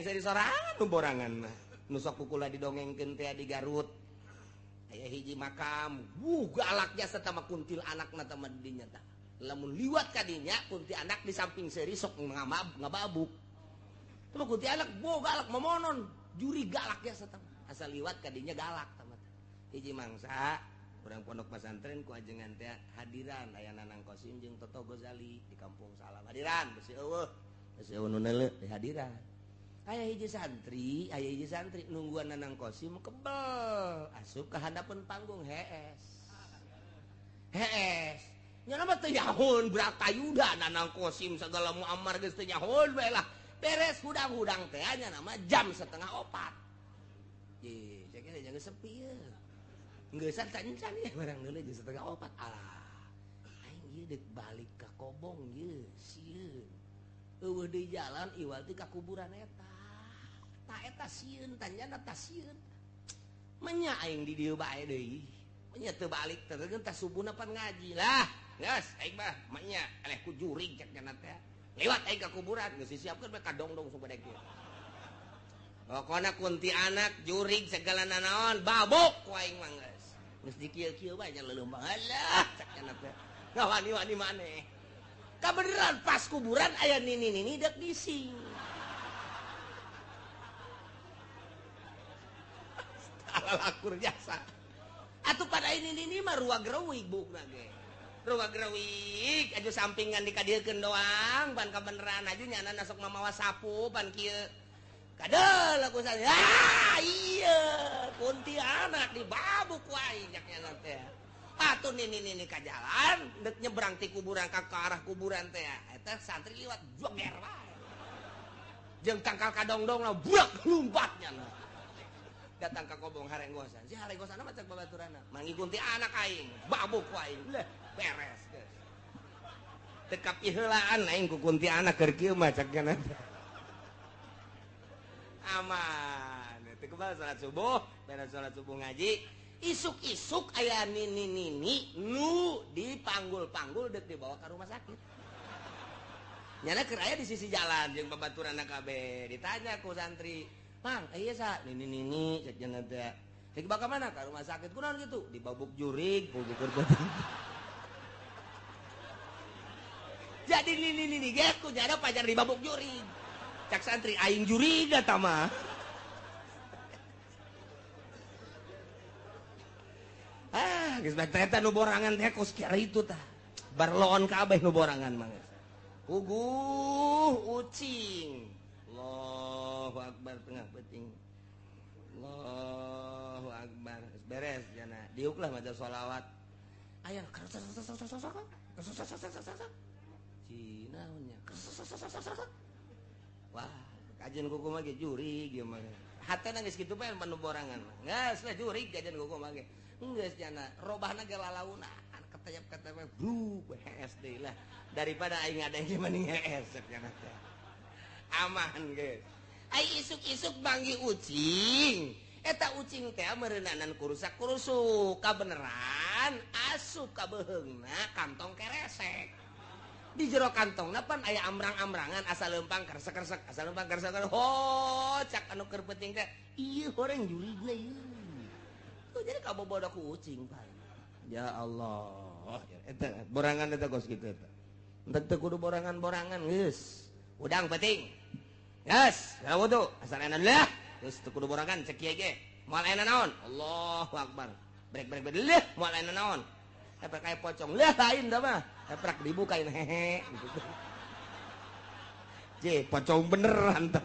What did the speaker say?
seuri sorangan nu borangan mah. Nu sok kukula didongengkeun teh di Garut. Aya hiji makam, galak jasa tama kuntil anakna tama dinya tah. Lamun liwat ka dinya kunti anak di samping seuri sok ngababuk. Tama kunti anak bo galak momonon, juri galak jasa tama. Asal liwat ka dinya galak tama. Hiji mangsa urang pondok pesantren ku ajengan teh hadiran aya Nanang Kosim jeung Toto Gozali di Kampung Salam. Hadiran besi eueuh. Besi eueuh nu neuleuh di hadiran. Aya hiji santri nungguan Nanang Kosim kebel asup ka handapeun panggung hees. Hees. Nya mah teu nyahoon Bratayuda Nanang Kosim sagala Muammar geus teu nyahoon bae lah. Beres hudang-hudang teh nya nama jam 3:30. Ye, cek ge jangan sepi ye. Geus can ya barang deuleu jam 3:30. Alah. Aing ieu deuk balik ka Kobong ye, sieun. Eueuh deui jalan iwal ti ka kuburan eta. Ta eta sieun tanyana ta sieun. Menya aing di dieu bae deui. Menya teu balik teh teh subuhna pan ngaji lah. Geus aing mah menya eleh ku jurig cek cenah teh. Lewat aing ka kuburan geus disiapkeun bae kadongdong supaya kieu. Pokona kunti anak jurig segala nanaon babuk ku aing mah geus. Geus dikieu-kieu bae nya leuleum alah cek cenah teh. Ngawani-wani maneh. Kabeneran pas kuburan aya nini-nini deuk dising. Lakur jasa. Atuh pada ini nini mah ruang gerewik bukna ge. Ruang gerewik aju sampingan dikadiekeun doang pan kabeneran aju nyana sok mamawa sapu pan kieu. Kadel aku saya. Ah iya kuntianak dibabuk wae nyak nyana teh. Atuh nini-nini ka jalan deuk nyebrang ti kuburan ka arah kuburan teh. Eta santri liwat joger wae. Jeung tangkal kadongdong lah burak lumpat nyana. Datang ka Kobong harenggosan. Si harenggosan mah cek babaturanna. Mangi kunti anak aing, babuk ku aing. Leh, beres geus. Teu kapiheulaan aing ku kunti anak keur kieu mah cek nya. Aman. Teu kebal salat subuh, beres salat subuh ngaji. Isuk-isuk aya nini-nini nu dipanggul-panggul deuk dibawa ka rumah sakit. Nyana keur aya di sisi jalan jeung babaturanna kabeh. Ditanya ku santri, "Pang, iya sa, nini-nini cek cenah teh. Rek dibawa ka mana? Ka rumah sakit. Kunaon kitu? Dibabuk jurig, bubukur beuteung." Jadi nini-nini ge ku nyana pajar dibabuk jurig. Cak santri aing jurig eta mah. Ah, geus bae eta nu borangan teh kos kieu tah. Barloon kabeh nu borangan mah geus. Uguh ucing. Allahu akbar tengah peuting. Allahu akbar. Beres jana. Diuklah maca sholawat. Aya Cina nya. Wah, kajian kuku mah ge jurig ieu mah. Hatena geus kitu bae nu borangan mah. Geus lah jurig kajian kuku mah ge. Geus jana robahna ge lalauna ketayap-ketayap bru hees deui lah. Daripada aing ngadeng mending hees jana teh. Aman geus. Ai isuk-isuk manggih ucing. Eta ucing teh meureunana kurusak-kurusuk kabeneran asup ka beuheungna kantong keresek. Di jero kantongna pan aya amrang-amrangan asa leumpang keresek-keresek, asa leumpang keresek. Ho, cak anu keur peuting teh, ieu horeng jurigna ieu. Tuh jadi kabobodo ku ucing pan. Ya Allah, eta borangan eta kos kitu eta. Entek teu kudu borangan-borangan geus. Udang peuting. Geus, ya wudu, asal enak lah. Geus teu kudu borangan cek kieu ge. Moal aya naon? Allahu akbar. Brek-brek leuh moal aya naon. Epek kayak pocong leuh lain dah mah. Epek dibukain hehe gitu. Je, pocong beneran tah.